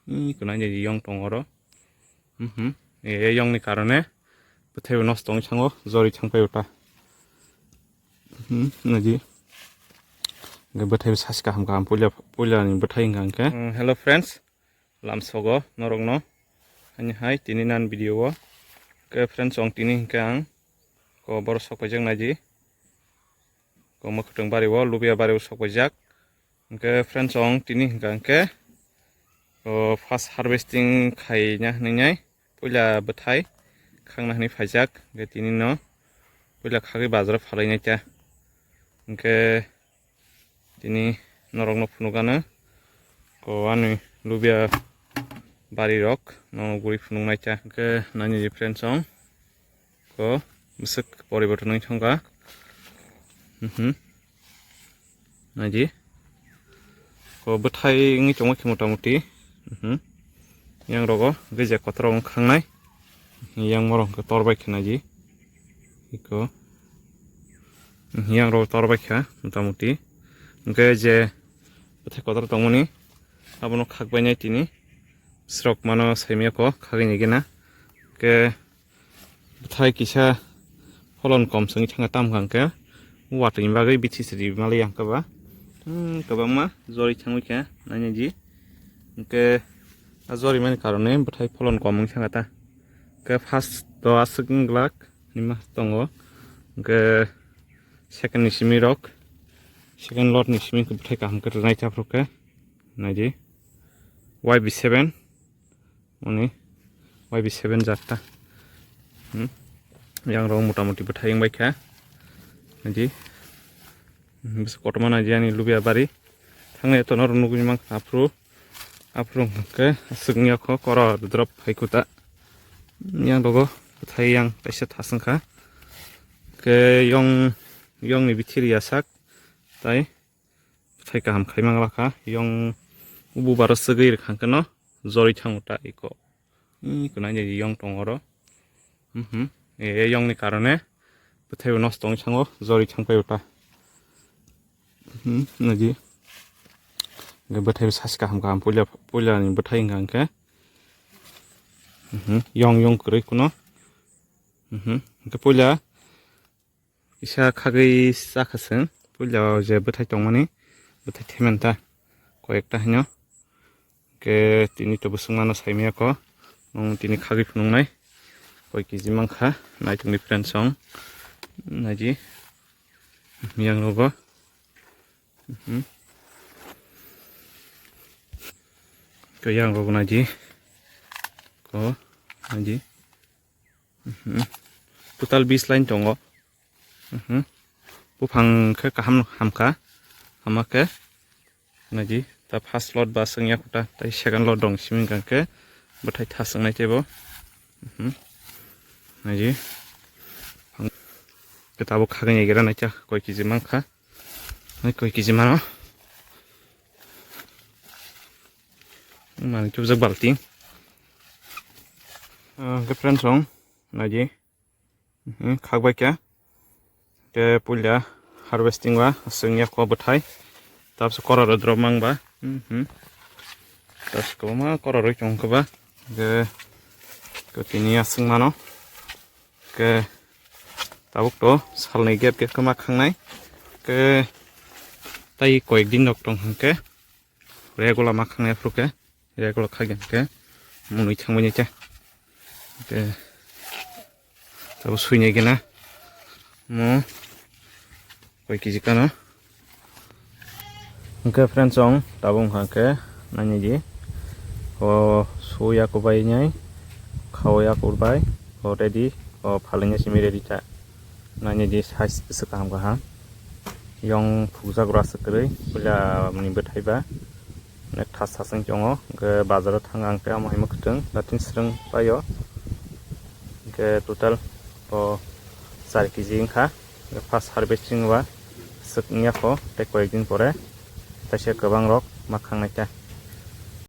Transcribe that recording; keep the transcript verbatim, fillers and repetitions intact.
Ih, kunai je yong tong oro. Mhm. E yong ni karone bwthai bo nosto wng thango, jori thang pai ota. Mhm, naji. Hwnkhe bwthai bo sachi kaham kaham puila, puila ni bwthai hwnkha hwnkhe. Mm, hello friends, lamsogo norokno. Ani hai tini nan video o. Hwnkhe friends, ang tini hwnkhe ang ko borok sok paijak naji. Ko mwkhwtwng bari o, lubia bari o sok paijak. Hwnkhe friends, ang tini hwnkha hwnkhe, o, first harvesting khaina hwnwi nai puila bwthai khangna hwnwi phaijak. Hwnkhe tini no puila khagwi bazaro phalai nai ta. Hwnkhe tini norokno phunukgano ko ani lubia bari rok no guri phunuk nai ta. Hwnkhe nani je friends, ang ko bwswk poriborton wngwi thangkha. Mhm. Naidi. Ko bwthai wngwi tongma khe motamuti. Mhm. Yang rogo gejak kotor wng khangnai. Yang morok hwnkhe tor bai khe naidi. Iko. Mhm, yang rogo tor bai kha motamuti. Hwnkhe je bwthai kotor tongmani abono khak bainai tini. Srok mano saimya ko khagwi ni gena. Hwnkhe bwthai kisa pholon kom se wngwi thangkha, tamo hwnkha hwnkhe watwi ni bagwi bithi sri malai ya hwnkhe ba. Hmm, kwbangma jori thangwi kha nainaidi. Hwnkhe a jori mani karone bwthai pholon kom wngwi thangkha ta. Hwnkhe first o aswk wng glak hinwi ma tongo. Hwnkhe second ni simi rok, second lot ni simi bwthai kaham khe rwnai ta phuru khe. Naidi. Y B seven. Oni Y B seven jat ta. Hmm. Yang rok motamuti bwthai wng bai kha. Naidi. Hmm, bwswk kotorma naidi ani lubia bari. Thangnai to norok nugwi mankha aphuru. Aphuru hwnkhe aswk wngya kho kora drop phai kho ta. Yang rogo bwthai yang kaisa thas wngkha. Khe yong, yong ni bithi riya sak. Tai bwthai kaham khai mang lakha. Yong ubu baro swgwi rwkha hwnkhe no jorwi thango ta iko. Ih, kunai je yong tong oro. Mhm. E, e yong ni karone bwthai bo nosto wng thango, jorwi thang pai ota. Mhm, naji. Hwnkhe bwthai bo sachi kaham kaham puila, puila ni bwthai wngkha hwnkhe. Mhm, yong yong kwrwi kuno. Mhm, hwnkhe puila kisa khagwi chakha chwng. Puila o je bwthai tongmani, bwthai themanta koyekta hino. Hwnkhe tini to bwswk mano saimaya kho. Nwng tini khagwi phunuknai. Koi kiji mankha, naitok ni friend song. Naidi. Yang rogo. Mhm. Khe yang rogo naidi. Ko, naidi. Mhm. Total bis line tongo. Mhm. Buphang khe kaham hamkha. Hama khe. Naidi, ta first lot ba swngya kho ta, tai second lot dong simi hwnkha khe bwthai thas wngnai teibo. Mhm. Naidi. Khe tabuk khagwi naigira naikha koi kiji mankha. Nai koi kiji mano. Mani chubjak balti. Ah, hwnkhe friends song, naidi. Mhm, khak bai khe. Khe puila harvesting ba swngya kho bwthai. Tabse kororo drop mang ba. Mhm. Tabse kwbangma kororoi tong khe ba. Khe, khe tini aswk mano. Khe tabuk to salni gap gap khe ma khangnai. Khe tai koyek din rok tong hwnkhe regular ma khangnai phuru khe regular khagyan khe munui thangbai nai khe. Khe tabuk suinai gena mo koi kiji kano. Hwnkhe friends, chwng tabuk wngkha khe nainidi. O suya kubai nai, khaoya kubai, o ready, o phalingya simi ready ta. Nainidi size bwswk kaham kaham. Yong phukjak rw aswk kwrwi, puila ni bwthai ba. Onek thas thas wng tongo, hwnkhe bazaro thang ang khe amo hai mwkhwtwng, datin swrwng paio. Hwnkhe total o char kg wngkha. First harvesting ba swk wngya kho, tei koyek din pore taisa kwbang rok ma khangnai ta.